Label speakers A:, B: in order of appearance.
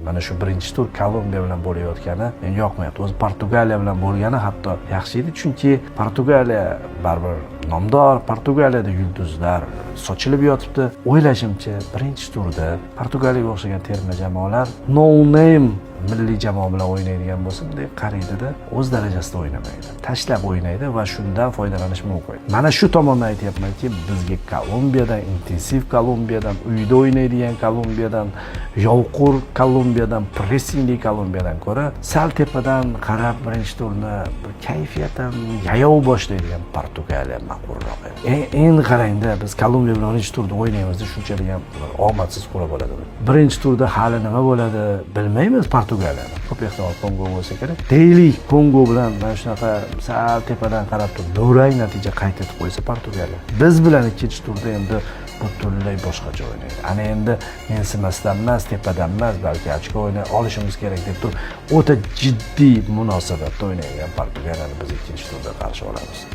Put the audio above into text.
A: Mana shu birinchi tur Kolumbiya bilan bo'layotgani menga yoqmayapti. O'zi Portugaliya bilan bo'lgani hatto yaxshi edi, chunki Portugaliya baribir nomdor, Portugaliyada yulduzlar sochilib yotibdi. O'ylashimcha, birinchi turda Portugaliyaga o'xshagan terma jamoalar no name milliy jamoa bilan o'ynaydigan bo'lsa, bunday qaraydida, o'z darajasida o'ynamaydi, tashlab o'ynaydi va shundan foydalanish mumkin. Mana shu tomondan aytyapmanki, bizga Kolumbiyadan, intensiv Kolumbiyadan, uyda o'ynaydigan Kolumbiyadan, yovqur Kolumbiyadan, pressingli Kolumbiyadan ko'ra sal tepadan qarab birinchi turni bir kayfiyatan yayov boshlaydigan Portugaliya ma'qulroq edi. Endi qarangda, biz Kolumbiya bilan birinchi turda o'ynaymizda, shunchalik ham omadsiz qura bo'ladimi? Birinchi turda hali nima bo'ladi, bilmaymiz. Portugaliyani ko'p ehtimol Kongo bo'lsa kerak, deylik. Kongo bilan mana shunaqa sal tepadan qarab turib durang natija qayd etib qo'ysa Portugaliya, biz bilan ikkinchi turda endi butunlay boshqacha o'ynaydi. Ana endi mensimasdan emas, tepadan emas, balki ochko o'ynay olishimiz kerak deb turib, o'ta jiddiy munosabatda o'ynaydigan Portugaliyani biz ikkinchi turda qarshi olamiz.